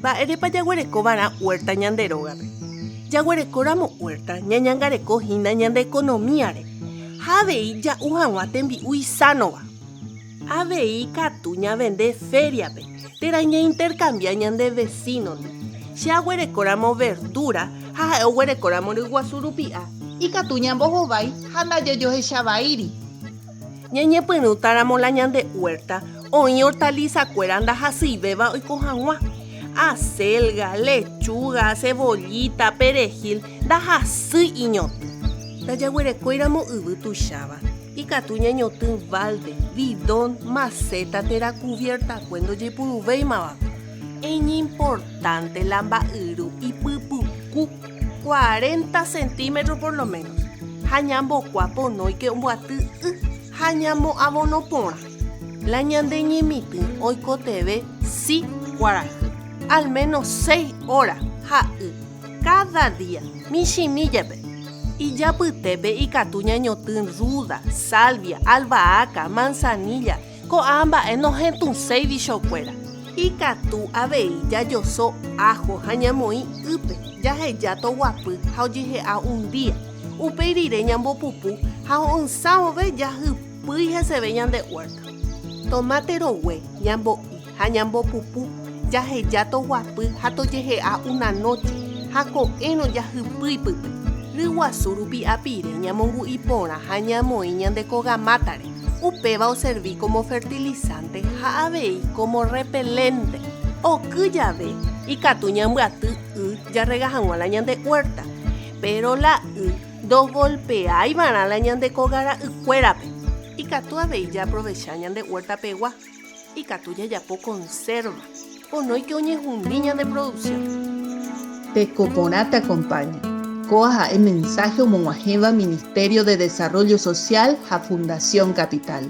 Mba'érepa jaguereko va'erã huerta ñande rógape? Jaguerekóramo huerta ñañangareko hína ñande economía-re ha avei ja'u hag̃ua tembi'u isánova. Avei ikatu ñavende feria-pe térã ñainterkambia ñande vecino-ndi. Che aguerekóramo verdura ha ha'e oguerekóramo ryguasu rupi'a. Ikatu ñambohovái ha ndajajohechavaíri. Ñañepyrũtaramo la ñande huerta, oĩ hortalizakuéra ndahasyivéva oiko hag̃ua. Acelga, lechuga, cebollita, perejil ndahasýi iñotỹ. Ndajaguerekóiramo yvy tuicháva, ikatu ñañotỹ balde, bidón, maceta térã cubiertakue ndojepuruvéimavape. Iñimportánte la mba'yru ipypuku, cuarenta centímetros por lo menos, ha ñambokua ponóike omboaty y ha ñamo'avono porã. La ñande ñemitỹ oikotevẽ si kuarahy, al menos seis horas ha y káda día, michĩmi jepe. Ijapytépe ikatu ñañotỹ ruda, salvia, albahaca, manzanilla, Ko'ã mba'e nohetũséi vichokuéra. Ikatu avei jajoso áho ha ñamoĩ ýpe, jaheja toguapy ha ojehe'a un día. Upéi rire ñambopupu ha ho'ysã vove jahypýi heseve ñande huérta. Tomáte rogue ñambo'i ha ñambopupu, jaheja toguapy ha tojehe'a una nóche, ha ko'ẽrõ jahypýi pype. Ryguasu rupi'a pire ñamongu'i porã ha ñamoĩ ñande kogamátare. Upéva oservi kómo fertilisánte ha avei kómo rrepelénte. Oky jave ikatu ñambyaty y jarrega hag̃ua la ñande huérta, péro la y ndogolpeái va'erã la ñande kogara'ykuérape. Ikatu avei jaaprovecha ñande huertapegua, ikatu jajapo konsérva, ponóike oñehundi ñande produksión. Teko porã te acompaña. Kóa ha'e mensaje omog̃uahẽva Ministerio de Desarrollo Social ha Fundación Capital.